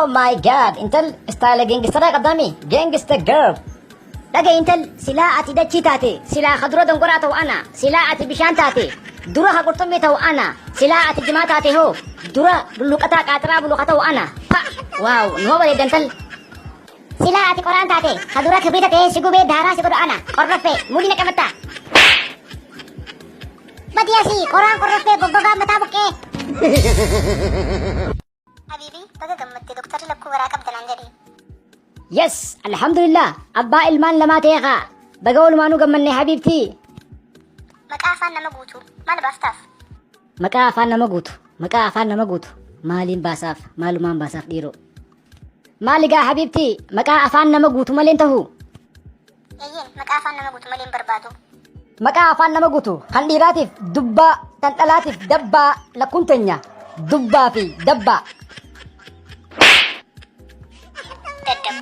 Oh my God, intal istaayila gangsteraa qabdaami. Gangster girl. Dhaga'i intal, silaa ati dachii taate, silaa ka dura dongoraa ta'u ana, silaa ati bishaan taate, dura ka qurxummii ta'u ana, silaa ati jimaa taate hoo, dura lulluqataa qaaxiraa bulu ka ta'u ana. Pa! Waaw, numa bareedda intal. Silaa ati qoraan taate, ka dura kibriita ta'ee si gubee daaraa si godhu ana, qorroffee, mudii na qabatta. Badii asii, qoraan qorroffee goggogaa mataa buqqee. Habiibii baga gammadde doktarri lakkuu garaa qabda naan jedhe. Yes, alhamdulillah, abbaa ilmaan lamaa ta'ee kaa. Baga walumaanuu gammanne habiibtii. Maqaa afaan nama guutu maal baaftaaf? Maqaa afaan nama guutu, maqaa afaan nama guutu. Maaliin baasaaf, maalumaan baasaaf dhiiroo. Maali gaa habiibtii, maqaa afaan nama guutu malee hin tahu. Eeyyeen maqaa afaan nama guutu malee hin barbaadu. Maqaa afaan nama guutu kan dhiiraatiif dubbaa, kan dhalaatiif dabbaa lakkuun teenya dubbaa fi dabbaa. Daddab.